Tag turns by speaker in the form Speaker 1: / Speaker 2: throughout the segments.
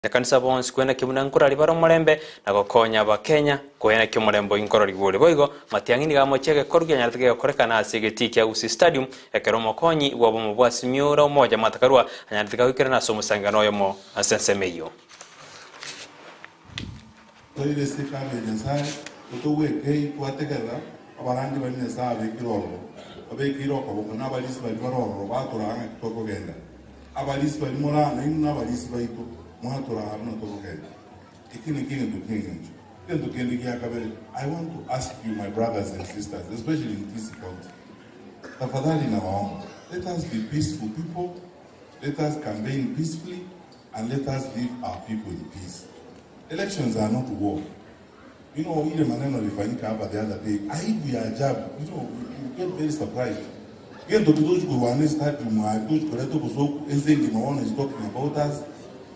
Speaker 1: Ekanisa bonsi kwenakia buna nkorari bare omorembe na gokonya Abakenya koenakia omorembe oyio nkororigwe ore. Boigo, Matiang'i nigo amochie egekoru kianyarete gegokorekana ase egetii kia Gusii Stadium ekero omokonyi bw'obomo bwa Simiyu Omoja Martha Karua anyarete gagoikerana ase omosangano oyomo ase ensemo eyio.
Speaker 2: Toire ase Hekalu ya Nyasae, totogwekei twategerera abarandi baria Nyasae abekire ororo, babekeire okoboko nabarisi baria bare ororo batoraa ng'aki tokogenda. Abarisi baria more aa nainwe nabarisi baito, mwatoraa buna tokogenda. Eki nakio egento ki'engencho. Egento kende gia kabere, I want to ask you my brothers and sisters, especially in Kisii County, tafadhali nawaomba, let us be peaceful people, let us campaign peacefully and let us leave our people in peace. Elections are not war. You know, ile maneno ilifanyika hapa the other day, aibu ya ajabu. You know, you get very surprised. Gento kitochi kurwana stadium aye tochi koreta obosoku ense engima bono is talking about us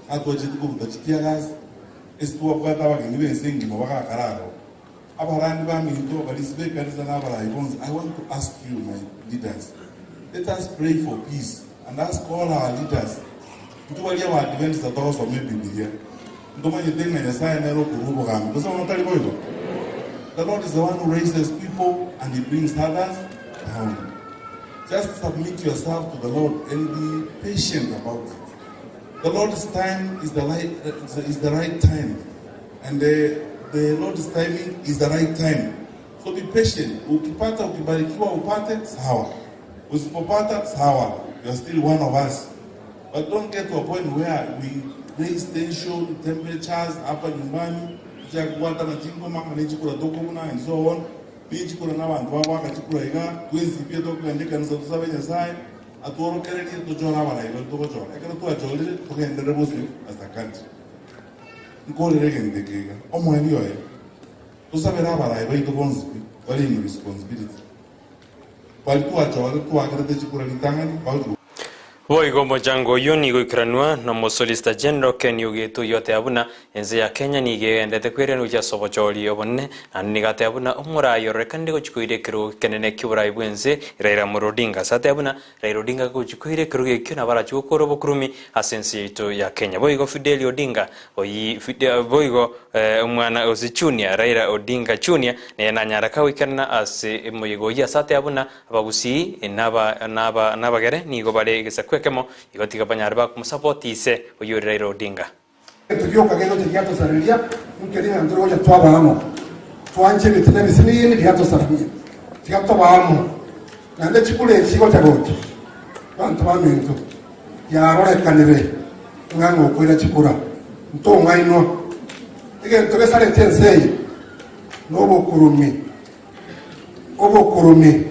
Speaker 2: atwachete koruta chitear gas ase twabwate abageni b'ense engima bagakara aro abarandi baminto abarisi b'ekanisa na abarayi bonsi I want to ask you my leaders let us pray for peace and ask all our leaders intwe baria Abaadventista togosoma ebibilia Ntomanyete ng'a Nyasae nere okorua obogambi, gose bono tari boigo? The Lord is the one who raises people and he brings others down. Just submit yourself to the Lord and be patient about it. The Lord's time is the, right, is the right time. And the, the Lord's timing is the right time. So be patient. Ukipata, ukibarikiwa upate, sawa. Usipopata, sawa. You are still one of us. But don't get to a point where we raise tension, temperatures hapa nyumbani, chiakobwata na chingoma ng'a nechikura tokobuna and so on, nechikura na abanto bagoaka chikura iga, twensi pi tokogenda ekanisa tosabe Nyasaye atworokererie tochore abarai baria togochora. Ekero twachorire togenderere bosio as a country. Nkorere egento eke iga, omoerio oye, tosabere abarai baito bonsi pi bare in responsibility. Baria twachorire twagerete chikura ritang'ani bagochia.
Speaker 1: Boigo omochango oyio nigo oikeranwa nomosolicitor General Ken Ogeto oyio oteba buna ense ya Kenya nigo egendete kwerenwa gochia ase obochori obonene naende nigo ateba buna omorai ororekanire gochia koira ekerogo ekenene ki'oborai bw'ense Raila Amolo Odinga ase ateba buna Raila Odinga gochia koira ekerogo ekio nabo arachie gokora obokurumi ase ense yaito ya Kenya. Boigo Fidel Odinga oyi boigo omwana gose Junior Raila Odinga Junior nere nanyare kagoikerana ase emoyega oyio ase ateba buna Abagusii na abagere nigo bare egesaku ekemo, igo tiga banyare bakomosapoti ise oyio ore Raila Odinga.
Speaker 3: Egento gioka gegocha giatosareria nkeria ng'a ntore gocha twaba amo, twanche ebitina ebisinini biatosarania, tiga tobe amo. Naende chikura echi chigocha gocha, banto baminto, yarorekanire ng'a ngokoira chikura, ntong'ainwa. Egento gesareti ense eye nobokurumi. Obokurumi,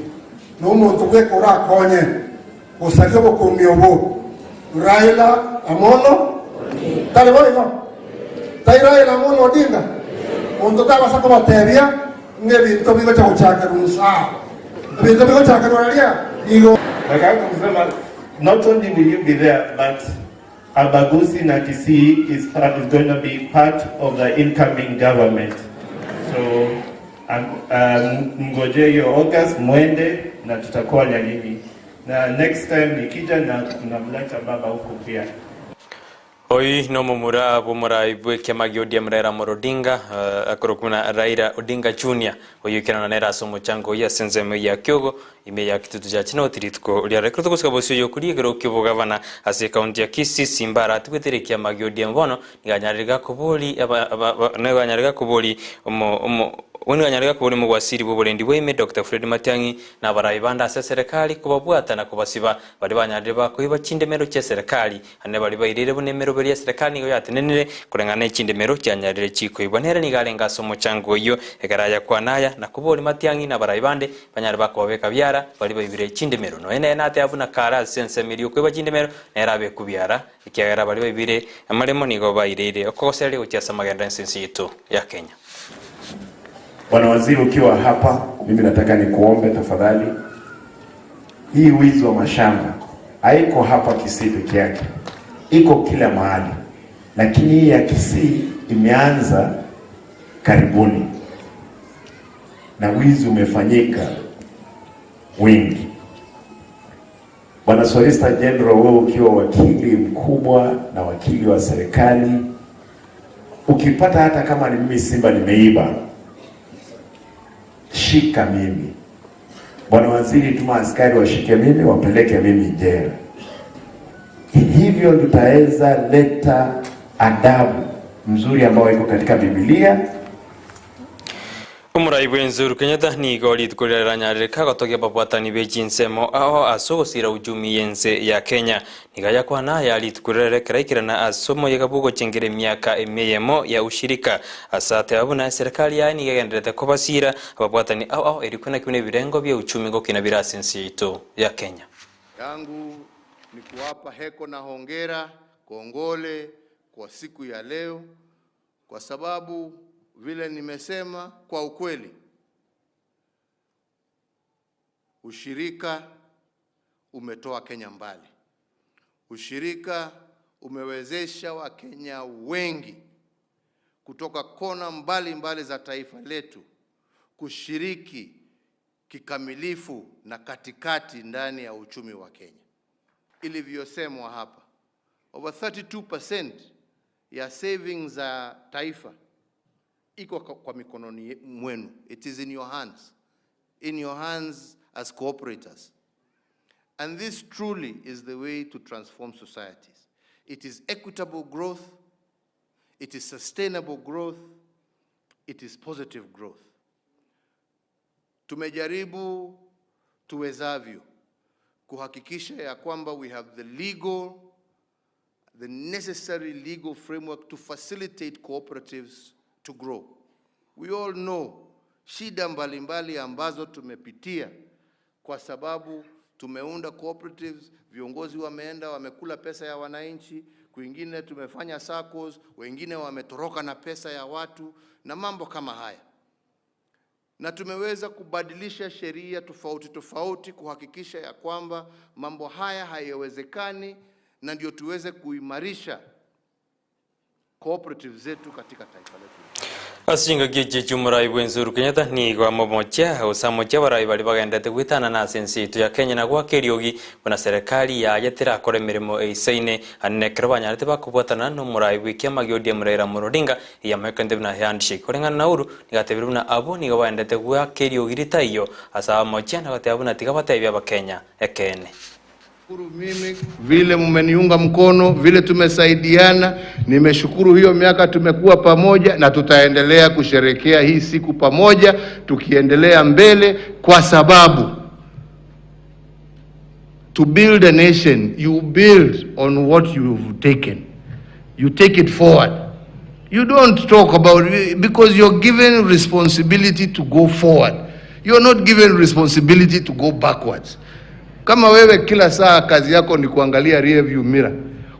Speaker 3: na omonto bweka orakonye gosaria obokurumi obwo, Raila Amolo Tari boigo? Tai Raila Amolo Odinga? Monto tabasa kobatebia ng'a ebinto bigocha gochakerwa insaa. Ebinto bigochakerwa raria nigo.
Speaker 4: Nataka kusema not only will you be there but Abagusi na Kisii is, part, is going to be part of the incoming government. So um, um, mngoje hiyo August mwende na tutakuwa na nyinyi, na next time nikija na tunamleta baba huku pia.
Speaker 1: Oyi nomomura bw'omorai bw'ekiama gia ODM Raila Amolo Odinga eh, akorokwa buna Raila Odinga Junior oyio oikerana nere ase omochango oyio ase ensemo ya Kyogo Ime ya Kitutu Cha Chinoti rituko ria rekero togosika bosio oyo okoria ekero ki'obogavana ase ekaunti ya Kisii Simba aratigwete ekiama gia ODM bono nigo anyarire gakobori nigo anyarire gakobori omo omo nigo anyarire gakobori omogwasiri bw'oborendi bwa ime Doctor Fred Matiang'i na abarai bande ase eserekari kobabwata na kobasiba baria banyarire bakoiba chindemero chi'eserekari Naende baria baireire buna emeroberi y'eserekari nigo yatenenire koreng'ana ne chindemero chianyarire chikoibwa. Nere nigo arenge ase omochango oyio, ekero ayakwana aya, na koboria matiang'i na abarai bande banyare bakobabeka biara baria baibire chindemero. Nonya nere nateba buna kare ase ensemo eria okoiba chindemero, nere abekwe biara, ekiagera baria baibire amaremo nigo baireire okogosereria gochia ase amagenderero ense ense yaito ya Kenya.
Speaker 5: Bwana Waziri, ukiwa hapa, mimi nataka nikuombe tafadhali, hii wizi wa mashamba haiko hapa Kisii peke yake, iko kila mahali, lakini hii ya Kisii imeanza karibuni na wizi umefanyika wingi. Bwana Solicitor General, wewe ukiwa wakili mkubwa na wakili wa serikali. Ukipata hata kama ni mimi simba nimeiba, shika mimi. Bwana Waziri, tuma askari washike mimi, wapeleke mimi jela. Hivyo tutaweza leta adabu mzuri ambayo iko katika Biblia.
Speaker 1: Omorai bw'ense Uhuru Kenyatta nigo rituko riria riranyarereka gotogia ababwatani be chinsemo ao ase ogosira uchumi y'ense ya Kenya. Nigo ayakwana aya rituko riria rikeraikerana ase omoyega bw'ogochengera emiaka emia eyemo ya ushirika. Ase ateba buna eserekari yaye nigo egendererete kobasira ababwatani ao ao erio kwena buna ebirengo bia uchumi gokina bire ase ense yaito ya Kenya.
Speaker 6: Yangu ni kuwapa heko na hongera kongole kwa siku ya leo, kwa sababu vile nimesema, kwa ukweli ushirika umetoa Kenya mbali. Ushirika umewezesha Wakenya wengi kutoka kona mbalimbali mbali za taifa letu kushiriki kikamilifu na katikati ndani ya uchumi wa Kenya. Ilivyosemwa hapa, over 32% ya savings za taifa iko kwa mikononi mwenu. It is in your hands, in your hands as cooperators. And this truly is the way to transform societies. It is equitable growth, it is sustainable growth, it is positive growth. Tumejaribu tuwezavyo kuhakikisha ya kwamba we have the necessary legal framework to facilitate cooperatives to grow. We all know shida mbalimbali ambazo tumepitia kwa sababu tumeunda cooperatives, viongozi wameenda wamekula pesa ya wananchi, kwingine tumefanya SACCOs, wengine wametoroka na pesa ya watu na mambo kama haya na tumeweza kubadilisha sheria tofauti tofauti kuhakikisha ya kwamba mambo haya hayawezekani, na ndio tuweze kuimarisha cooperative zetu katika taifa letu.
Speaker 1: Ase chingaki echi chi'omorai bw'ense Uhuru Kenyatta nigo amomochia gose amochia abarai baria bagenderete goetana ase ense yaito ya Kenya na goaka eriogi buna serikali yaye terakora emeremo eisaine ane ekero banyarete bakobwatana na omorai bw'ekiama gia ODM Raila Amolo Odinga eyamaekanete buna handshake. Koreng'ana na Uhuru nigo atebire buna abwo nigo baenderete goaka eriogi ritaiyo ase amochia na goteba buna tiga batebie abakenya ekeene.
Speaker 6: Shukuru mimi vile mmeniunga mkono, vile tumesaidiana. Nimeshukuru hiyo miaka tumekuwa pamoja, na tutaendelea kusherekea hii siku pamoja, tukiendelea mbele, kwa sababu to build a nation you build on what you've taken, you take it forward. You don't talk about because you're given responsibility to go forward. You're not given responsibility to go backwards. Kama wewe kila saa kazi yako ni kuangalia rear view mirror,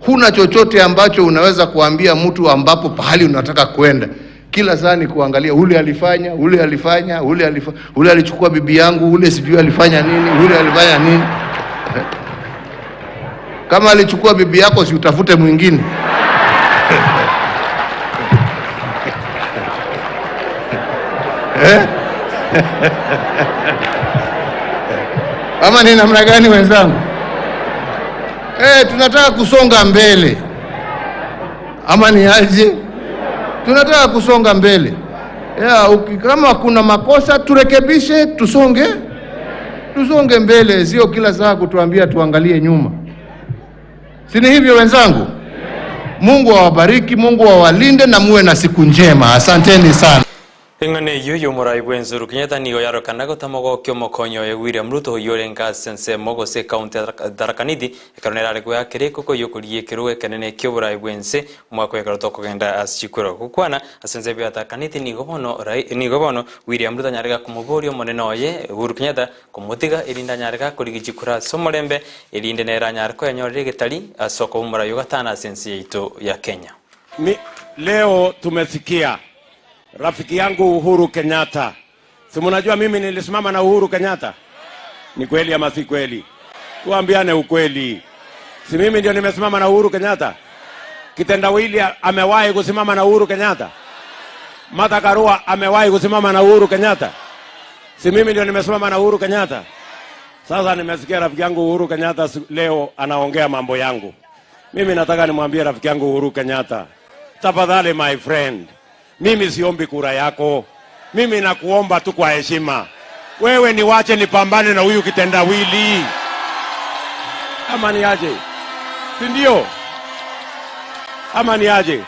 Speaker 6: huna chochote ambacho unaweza kuambia mtu ambapo pahali unataka kwenda. Kila saa ni kuangalia ule alifanya, ule alifanya, ule alifanya, ule alichukua bibi yangu, ule sijui alifanya nini, ule alifanya nini. Kama alichukua bibi yako, si utafute mwingine? Eh? Ama ni namna gani wenzangu? Eh, tunataka kusonga mbele ama ni aje? Tunataka kusonga mbele. Yeah, kama kuna makosa turekebishe, tusonge mbele, sio kila saa kutuambia tuangalie nyuma. Si ni hivyo wenzangu? Mungu awabariki, Mungu awalinde na muwe na siku njema. Asanteni sana.
Speaker 1: Eng'ana eyio y'omorai bw'ense Uhuru Kenyatta nigo yarokana gotamogokia omokonyi oye William Ruto oyio orenge ase ensemo gose ekaunti ya Tharaka Nithi ekero nere are goakera ekoko y'okoria ekerogo ekenene kia oborai bw'ense omwaka oyo ekero tokogenda ase chikura gokwana ase ensemo ya Tharaka Nithi nigo bono nigo bono William Ruto anyare gakomoboria omonene oye Uhuru Kenyatta komotiga erinde anyare gakorigia chikura ase omorembe erinde nere anyare koyanyorera egetari ase okoba omorai ogatano ase ense yaito ya Kenya.
Speaker 7: Mi, leo tumesikia rafiki yangu Uhuru Kenyatta. Si mnajua mimi nilisimama na Uhuru Kenyatta? Ni kweli ama si kweli? Tuambiane ukweli. Si mimi ndio nimesimama na Uhuru Kenyatta? Kitendawili amewahi kusimama na Uhuru Kenyatta? Martha Karua amewahi kusimama na Uhuru Kenyatta? Si mimi ndio nimesimama na Uhuru Kenyatta? Sasa nimesikia rafiki yangu Uhuru Kenyatta leo anaongea mambo yangu. Mimi nataka nimwambie rafiki yangu Uhuru Kenyatta, Tafadhali my friend, mimi siombi kura yako, mimi nakuomba tu kwa heshima, wewe niwache nipambane na huyu kitendawili, ama ni aje? Si ndio? Ama ni aje?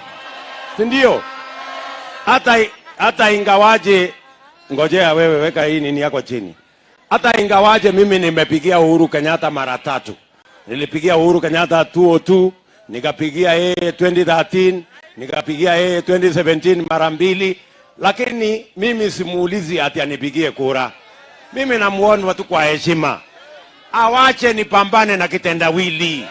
Speaker 7: Si ndio? Hata, hata ingawaje, ngojea wewe, weka hii nini yako chini. Hata ingawaje mimi nimepigia Uhuru Kenyatta mara tatu. Nilipigia Uhuru Kenyatta 2002, nikapigia yeye 2013, nikapigia yeye 2017 mara mbili, lakini mimi simuulizi ati anipigie kura. Mimi namuomba tu kwa heshima, awache nipambane na kitendawili,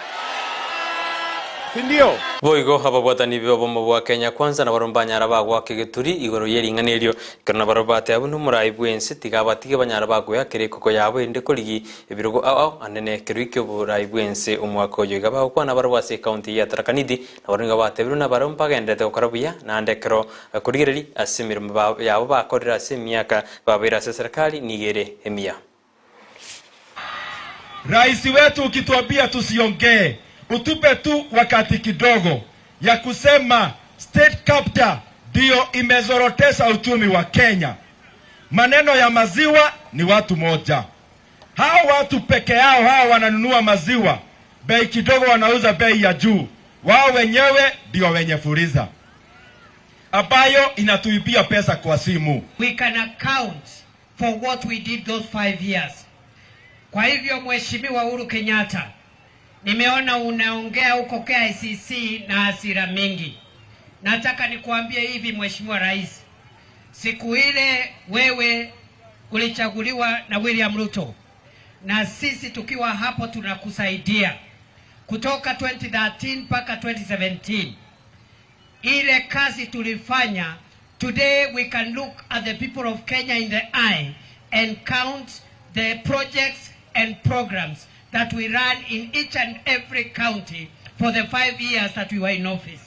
Speaker 7: si ndio?
Speaker 1: Boigo ababwatani b'obomo bwa Kenya Kwanza nabarobwo mbanyara bagoaka egeturi igoro ye ring'ana erio, ekero nabarobwo bateba buna omorai bw'ense tiga abatige banyara bagoeakera ekoko yabo erinde korigi ebirogo ao ao anene ekeroi ki'oborai bw'ense omwaka oyo. Iga bagokwana barobwo ase ekaunti ya Tharaka Nithi nabarobwo nigo batebirwe nabarobwo mbagendererete gokora buya naende ekero korigereria ase emeremo yabo bakorire ase emiaka babeire ase eserekari nigo ere emiya.
Speaker 8: Rais wetu ukituambia tusiongee, utupe tu wakati kidogo ya kusema state capture ndio imezorotesha uchumi wa Kenya. Maneno ya maziwa ni watu moja. Hao watu peke yao hao wananunua maziwa bei kidogo, wanauza bei ya juu. Wao wenyewe ndio wenye fuliza ambayo inatuibia pesa kwa simu.
Speaker 9: We can account for what we did those 5 years. Kwa hivyo Mheshimiwa Uhuru Kenyatta, nimeona unaongea huko KICC na hasira mingi. Nataka nikuambie hivi Mheshimiwa Rais, siku ile wewe ulichaguliwa na William Ruto na sisi tukiwa hapo tunakusaidia kutoka 2013 mpaka 2017. Ile kazi tulifanya, today we can look at the people of Kenya in the eye and count the projects and programs that we run in each and every county for the 5 years that we were in office.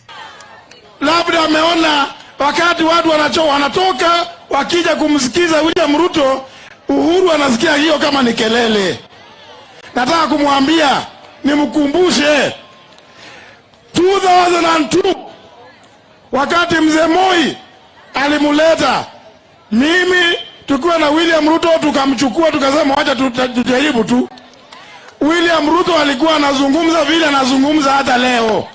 Speaker 10: Labda ameona wakati watu wanatoka wakija kumsikiza William Ruto, Uhuru anasikia hiyo kama ni kelele. Nataka kumwambia nimkumbushe 2002 wakati mzee Moi alimuleta mimi tukiwa na William Ruto tukamchukua tukasema wacha tujaribu tu. William Ruto alikuwa anazungumza vile anazungumza hata leo.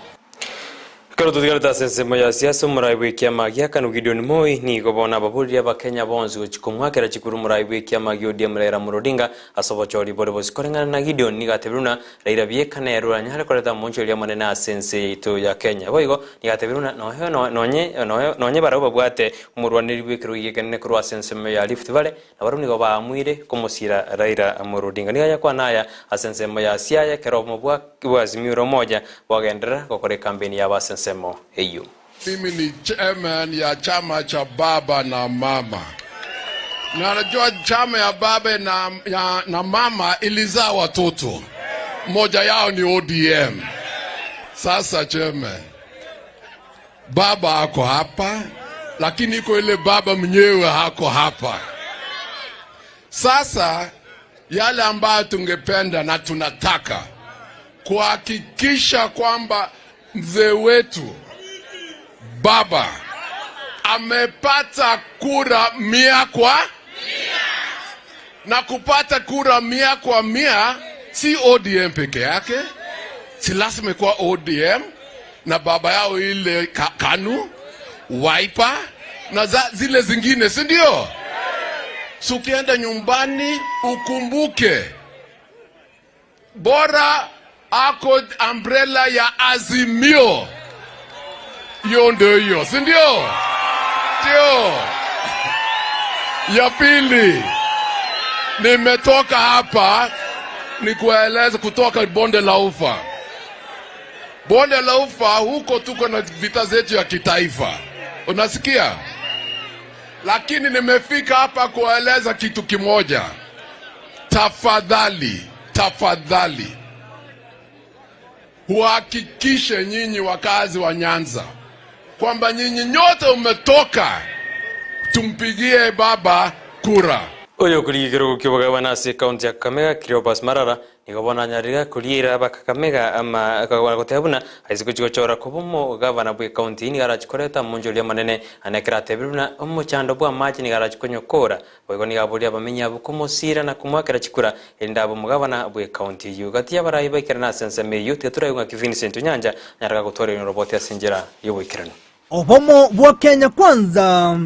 Speaker 1: Ekero totigarete ase ensemo ya siasa, omorai bw'ekiama gia Kanu Gideon Moi nigo bono ababorire Abakenya bonsi gochia komwakera chikuru omorai bw'ekiama gia ODM Raila Amolo Odinga ase obochori bore bosio. Koreng'ana na Gideon nigo atebire buna Raila bieka nere oranyare koreta omonchori omonene ase ense yaito ya Kenya. Boigo nigo atebire buna noyo nonye nonye barabwo babwate omorwaneri bw'ekerogo ekenene korwa ase ensemo ya Rift Valley Nabarabwo nigo baamuire komosira Raila Amolo Odinga. Nigo ayakwana aya ase ensemo ya Siaya ekero obomo bwa Azimio la Umoja bwagenderera gokora ekampeni yabo ase ensemo eyio.
Speaker 11: Mimi ni chairman ya chama cha baba na mama. Na najua chama ya baba na mama ilizaa watoto. Moja yao ni ODM. Sasa chairman, baba ako hapa, lakini iko ile baba mwenyewe hako hapa. Sasa yale ambayo tungependa na tunataka kuhakikisha kwamba mzee wetu baba amepata kura 100 kwa 100. Na kupata kura 100 kwa 100 si ODM peke yake, si lazima kwa ODM na baba yao ile KANU, Wiper na zile zingine, si ndio? So ukienda nyumbani ukumbuke bora ako umbrella ya Azimio. Hiyo ndio hiyo, si ndio? Ndio. Ya pili, nimetoka hapa nikueleze kutoka Bonde la Ufa. Bonde la Ufa huko tuko na vita zetu ya kitaifa. Unasikia? Lakini nimefika hapa kueleza kitu kimoja. Tafadhali, tafadhali huhakikishe nyinyi wakazi wa Nyanza kwamba nyinyi nyote umetoka tumpigie baba kura.
Speaker 1: Oyo okorigia ekerogo ki'obogabana ase ekaunti ya Kakamega, Cleopas Marara, Nigo bono anyarire koriera Abakakamega ama goteba buna aise gochia gochora koba omogavana bw'ecounty nigo arachie koreta amonchoria amanene ane ekero atebire buna omochando bw'amache nigo arachie konyokora. Boigo nigo aborie abamenyi abwo komosiira na komoakera chikura erinde abe omogavana bw'ecounty eyio. Gati y'abarai baikerane ase ensemo eyio tiga toraigwe ng'aki Vincent Onyanja anyare gagotwara eroboti ase enchera y'oboikeranu.
Speaker 12: Obomo bwa Kenya Kwanza.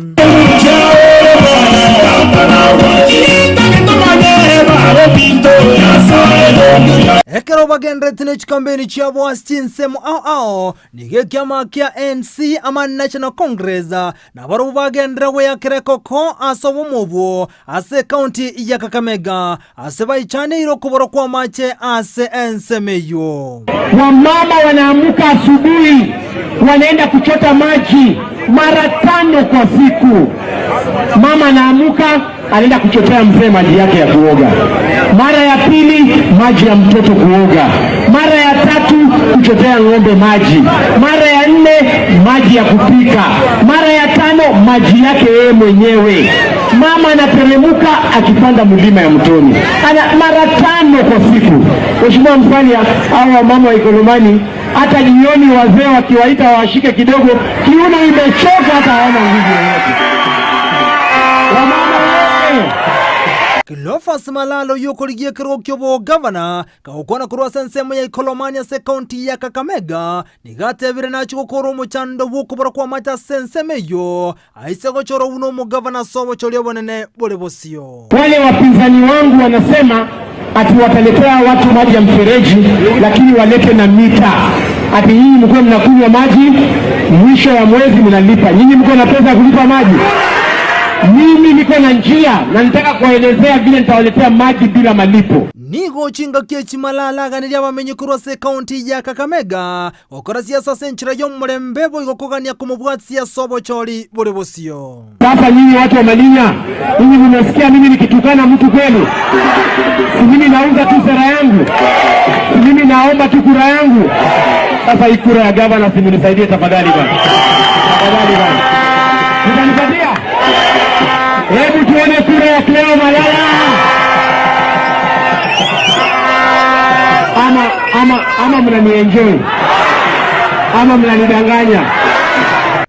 Speaker 12: Ekero bagenderete ne chikambeni chiabo ase chinsemo ao ao, nigo ekiama kia ANC ama National Congress nabarobwo bagenderera goyakera ekoko ase obomo obwo ase ekaunti ya Kakamega ase baichaneire okobora kw'amache ase ensemo eyio.
Speaker 13: Wamama wanaamuka asubuhi wanaenda kuchota maji mara tano kwa siku. Mama anaamuka anaenda kuchotea mzee maji yake ya kuoga, mara ya pili maji ya mtoto kuoga, mara ya tatu kuchotea ng'ombe maji, mara ya nne maji ya kupika, mara ya tano maji yake yeye mwenyewe. Mama anateremuka akipanda mlima ya mtoni, ana mara tano kwa siku. Mheshimiwa Musalia, hao wamama wa Ikolomani hata jioni wazee wakiwaita washike kidogo, kiuno imechoka, hata hawana nguvu yoyote. Wamama oye!
Speaker 12: Cleophas Malala oyio okorigia ekerogo ki'obogavana kagokwana korwa ase ensemo ya Ikolomani ase ekaunti ya Kakamega nigo atebire nachie gokora omochando bw'okobora kw'amache ase ensemo eyio aise gochorwa buna omogavana ase obochori obonene bore bosio.
Speaker 13: Wale wapinzani wangu wanasema ati wataletea watu maji ya mfereji, lakini walete na mita. Ati nyinyi mkuwe mnakunywa maji, mwisho ya mwezi mnalipa. Nyinyi mko na pesa ya kulipa maji? Mimi niko na njia na nitaka kuwaelezea vile nitawaletea maji bila malipo.
Speaker 12: Nigo chingaki echi Malala aganirie abamenyi korwa ase ekaunti ya Kakamega gokora siasa ase enchera y'omorembe boigo kogania komobwatia ase obochori bore bosio.
Speaker 13: Sasa nyinyi watu wa Malinya, nyinyi mmesikia mimi nikitukana mtu kweli? Si mimi nauza tu sera yangu, si mimi naomba tu kura yangu. Sasa hii kura ya gavana, si mnisaidie tafadhali bana, tafadhali bana, mtanipatia? Hebu tuone kura ya Cleo Malala ama, ama, ama mnanienjoy ama mnanidanganya?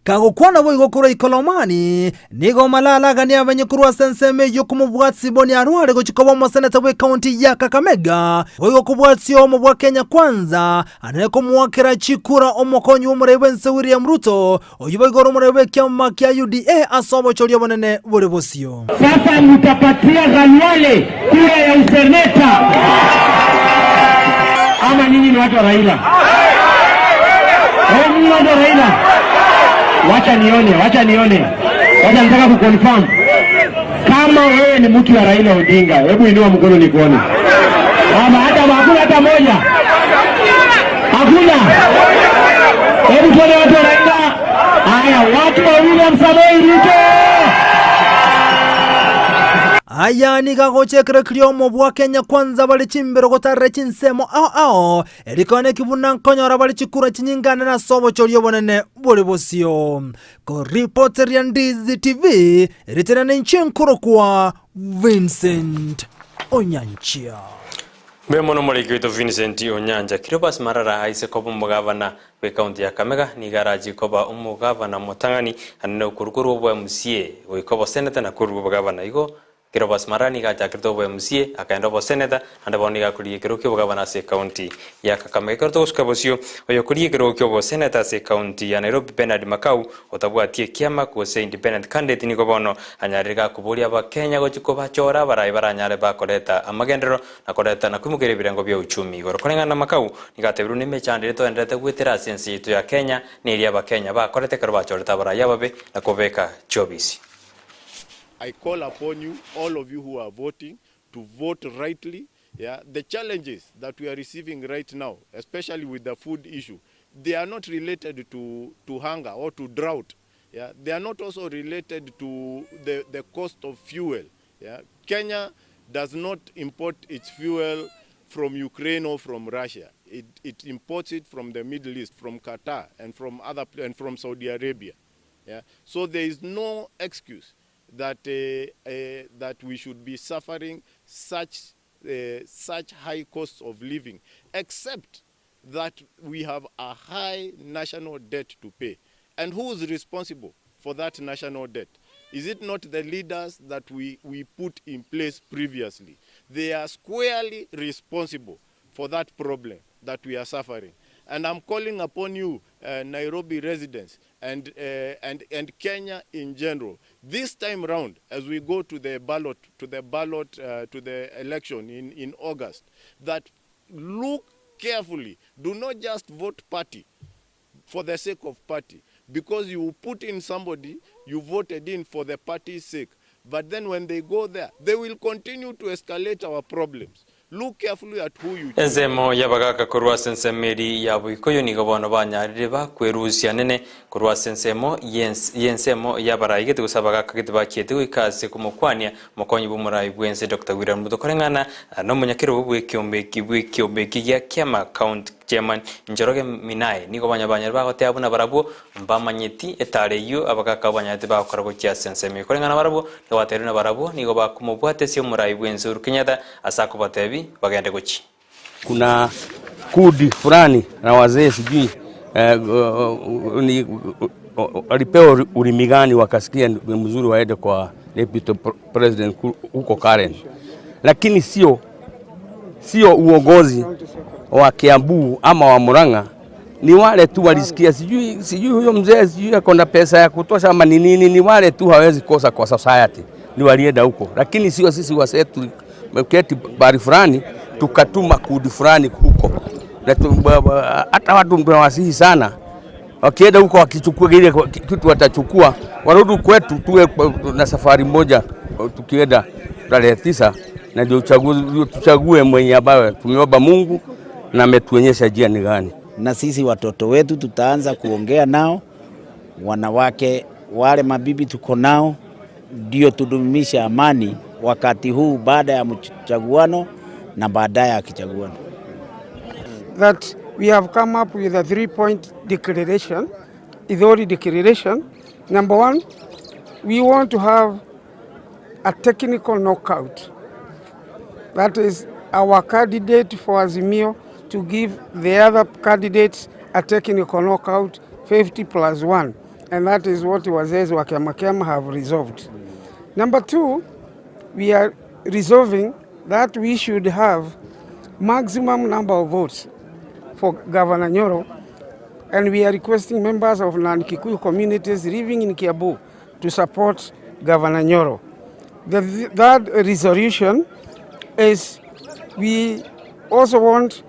Speaker 12: Kagokwana boigo korwa Ikolomani, nigo Malala aganie abanye korwa ase ensemo eyio komobwatia Siboni Arware gochia koba omoseneta bw'ecounty ya Kakamega, boigo kobwatia omo bwa Kenya Kwanza anare komoakera chikura omokonyi bw'omorai bw'ense William Ruto, oyio boigo ore omorai bw'ekiama kia UDA ase obochori obonene bore bosio.
Speaker 13: Sasa mutapatia Khalwale kura ya useneta ama nyinyi ni watu wa Raila? Eh, nyinyi watu wa Raila? Wacha nione, wacha nione, wacha nataka kuconfirm kama wewe ni mtu ya Raila Odinga, hebu inua mkono nikuone. Ama hata hakuna hata moja, hakuna. Hebu tuone watu wa Raila. Haya, watu wa William Samoei Ruto.
Speaker 12: Aya nigo agocha ekero keria omobua Kenya Kwanza bare chimbero gotarera chinsemo ao ao, erikone ki buna nkonyora bare chikura chinyingane nase obochori obonene bore bosio. Koripoteria Ndizi TV, eritere ninche nkorokwa Vincent Onyanchia.
Speaker 1: Mbuya mono omoriki oito Vincent Onyanja. Cleopas Marara aise koba omogavana bw'ecounty ya Kakamega nigo arachie koba omogavana omotang'ani anene okorwa korwa obo MCA goika oboseneta na korwa obogavana. Igo Cleopas Marara nigo achakerete obo MCA akaenda oboseneta naende bono nigo akorigia ekerogo ki'obogavana ase ecounty ya Kakamega. Ekero togosuka bosio oyokoria ekerogo ki'oboseneta ase ecounty ya Nairobi Bernard Makau otabwati ekiama gose independent candidate nigo bono anyarire gakoboria abakenya gochia kobachora abarai baranyare bakoreta amagenderero na koreta na koimokeria ebirengo bia uchumi igoro. Koreng'ana na Makau, nigo atebirwe nemechando eria toenderete goetera ase ense yaito ya Kenya neria abakenya bakorete ekero bachorete abarai ababe na kobeka chiobisi.
Speaker 14: I call upon you, all of you who are voting, to vote rightly. Yeah, the challenges that we are receiving right now, especially with the food issue, they are not related to, to hunger or to drought. Yeah, they are not also related to the, the cost of fuel. Yeah, Kenya does not import its fuel from Ukraine or from Russia. It, it imports it from the Middle East, from Qatar, and from other and from Saudi Arabia. Yeah? So there is no excuse that, uh, uh, that we should be suffering such uh, such high costs of living, except that we have a high national debt to pay. And who is responsible for that national debt? Is it not the leaders that we, we put in place previously? They are squarely responsible for that problem that we are suffering. And I'm calling upon you, uh, Nairobi residents, and, uh, and, and Kenya in general. This time round, as we go to the ballot, to the ballot, uh, to the election in, in August, that look carefully. Do not just vote party for the sake of party, because you put in somebody you voted in for the party's sake. But then when they go there, they will continue to escalate our problems. Look carefully at who you choose.
Speaker 1: Ensemo y'abagaaka korwa ase ensemo eria ya boikoyo nigo bono banyarire bakwerusia nene korwa ase ensemo y'ensemo y'abarai gete gose abagaaka gete bachiete goika ase komokwania Mokonyi bw'omorai bw'ense Doctor William Ruto koreng'ana nomonyakerogo bw'ekiombe bw'ekiombe eki gia Kiama County Chairman Njoroge Minae nigo banyabanyare bagoteba buna barabwo mbamanyeti etara eyio abagaka abwo banyarete bagokora gochia ase ensemo eyio. Koreng'ana barabwo nigo batebirie buna barabwo nigo bakomobwatesia omorai bw'ense Uhuru Kenyatta ase akobatebi bagende gochia.
Speaker 7: Kuna kundi fulani na wazee sijui eh, ni, walipewa ulimi gani wakasikia ni mzuri waende kwa deputy president huko Karen, lakini sio sio uongozi wa Kiambu ama wa Murang'a, ni wale tu walisikia, sijui sijui huyo mzee sijui ako na pesa ya kutosha ama ni nini, ni wale tu hawezi kosa kwa society, ni walienda huko, lakini sio sisi wasee tumeketi bari fulani tukatuma kundi fulani huko na hata watu tunawasihi sana wakienda huko wakichukua kile kitu watachukua, warudi kwetu, tuwe na safari moja tukienda tarehe 9 na ndio tuchague mwenye ambaye tumeomba Mungu na ametuonyesha njia ni gani.
Speaker 15: Na sisi watoto wetu tutaanza kuongea nao, wanawake wale mabibi tuko nao, ndio tudumishe amani wakati huu baada ya mchaguano na baadaye akichaguana.
Speaker 16: That we have come up with a 3-point declaration, Ithori declaration. Number one, we want to have a technical knockout. That is our candidate for Azimio to give the other candidates a technical knockout 50 plus 1. And that is what Wazee wa Kiama Kiama have resolved. Number two, we are resolving that we should have maximum number of votes for Governor Nyoro, and we are requesting members of non-Kikuyu communities living in Kiambu to support Governor Nyoro. The third resolution is we also want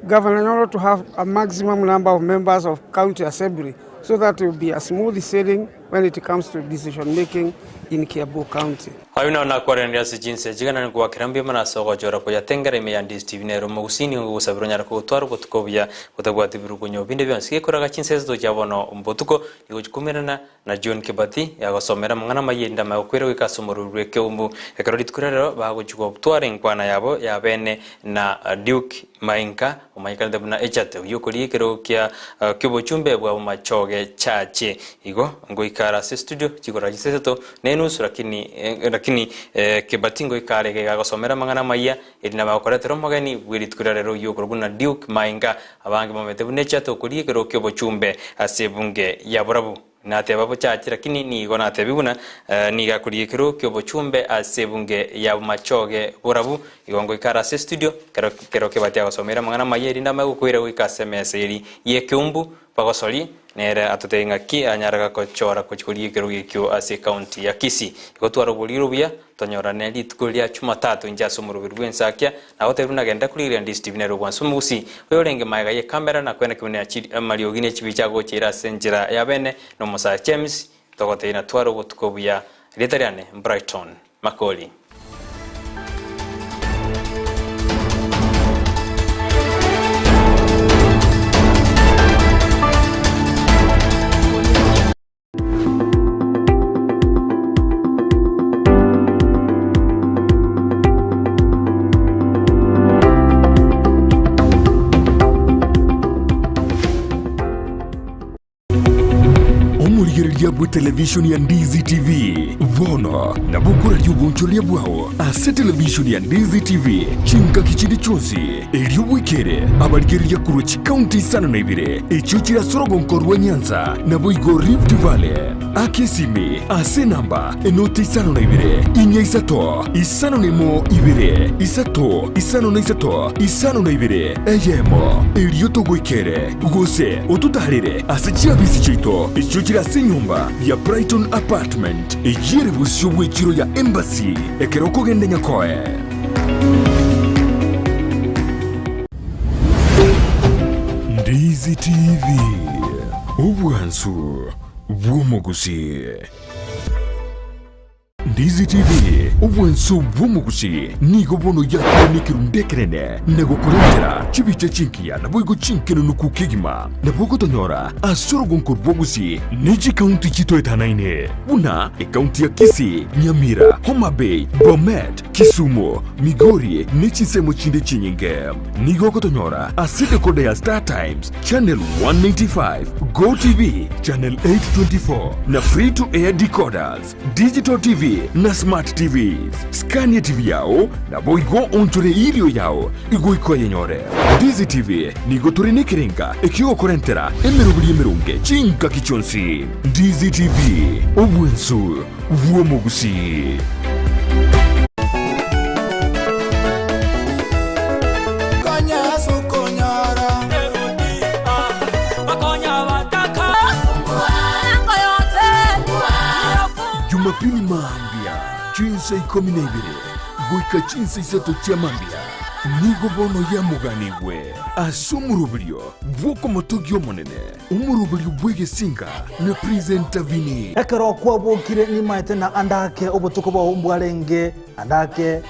Speaker 16: Governor Nyoro to have a maximum number of members of county assembly so that it will be a smooth sailing when it comes to decision making in Kiambu County.
Speaker 1: Ayio nao nakwaranire ase chinse echi gana nigwakera mbuya mono ase ogochora koyatengera ime ya Ndizi TV nero omogusii nigo ngogosabera onyare kogotwara obotuko obuya botabwati birugunyo binde bionsi gekoraga chinse esato chia bono mbotuko nigo chikumerana na John Kibati yagosomera amang'ana amaya erinde amanye gokwera goika ase omorweri bw'ekeumbu ekero rituko riria rero bagochia gotwara enkwana yabo ya bene na Duke Mainka omanyekanete buna Echate oyio okoria ekerogo kia ki'obochumbe bwa Bomachoge Church. Igo ngoika are ase studio chigoro chinsa isato na enusu lakini lakini Kibati ngoika are iga agosomera amang'ana amayia erinde amanye gokoretera omogeni bwe rituko ria rero oyio okorokwa buna Duke Mainka abange bamanyete buna Echate okoria ekerogo ki'obochumbe ase ebunge ya Borabu. Nateba bochache, lakini nigo natebiwe buna nigo akoria ekerogo ki'obochumbe ase ebunge ya Bomachoge Borabu. Igo ngoika are ase estudio, kero kero Kibati agosomeire amang'ana amaya erinde amanye gokoira goika ase emesa eria y'ekeumbu bagosorie, nere atotebie ng'aki anyare gakochora gochia koria ekerogo ekio ase ecounty ya Kisii. Igo tware oboriri obuya, Tonyorane rituko ria Chumatatu inche ase omoroberi bw'ensakia, nagotebia buna genda korigereria Ndisi TV nere obwansu omogusii, oyorenge magega y'ekamera na kwena kebuna amariogi ne chibicha agocha ere ase enchera ya bene na omosae James, togotebia natware obotuko obuya. Erieta riane Brighton Makori.
Speaker 17: Omorigereria. bwe televishoni ya Ndizi TV. Bono nabo okoraria obonchoreria bwao ase televishoni ya Ndizi TV chingaki chinde chionsi, erio bwekere abarigereria korwa chikaunti isano na ibere echio chire ase orogonko rwa Nyanza naboigo Rift Valley. Aka esimi ase enamba enoti isano na ibere, inya isato, isano na emo ibere, isato, isano na isato, isano na ibere, eyemo, erio togoikere, gose ototaarere ase chiabisi chiaito echio chire ase enyomba ya Brighton Apartment, eyio ere bosio bw'echiro ya Embassy, ekero okogenda Nyakoe. Ndizi TV, obwansu bw'omogusii. Ndizi TV, obwansu bw'omogusii, nigo bono yakire nekerundu ekenene na gokorentera chibicha chingiya naboigo chinkenenuku kegima. Nabo ogotonyora ase orogonko rw'ogusii ne chikaunti chitoetanaine buna ekaunti ya Kisii, Nyamira, Homa Bay, Bomet, Kisumu, Migori ne chinsemo chinde chinyinge. Nigo ogotonyora ase decoder ya Star Times, Channel 195, Go TV, Channel 824 na Free to Air decoders, Digital TV na Smart TVs. Skania TV yao naboigo onchore irio yao igoika oyenyore. Ndizi TV nigo tore nekerenga ekiogokorentera emeroberi emeronge chingaki chionsi. Ndizi TV, obwensu bw'omogusii. Jumapili mambia chinsa ikomi na ibere goika chinsa isato chia mambia nigo bono yamoganigwe ase omoroberio bw'okomotogia Omonene. Omoroberio bw'egesinga na Presenter Vinny.
Speaker 12: Ekero kwabokire nimaete na ande ake obotuko bwao mbwarenge ande ake.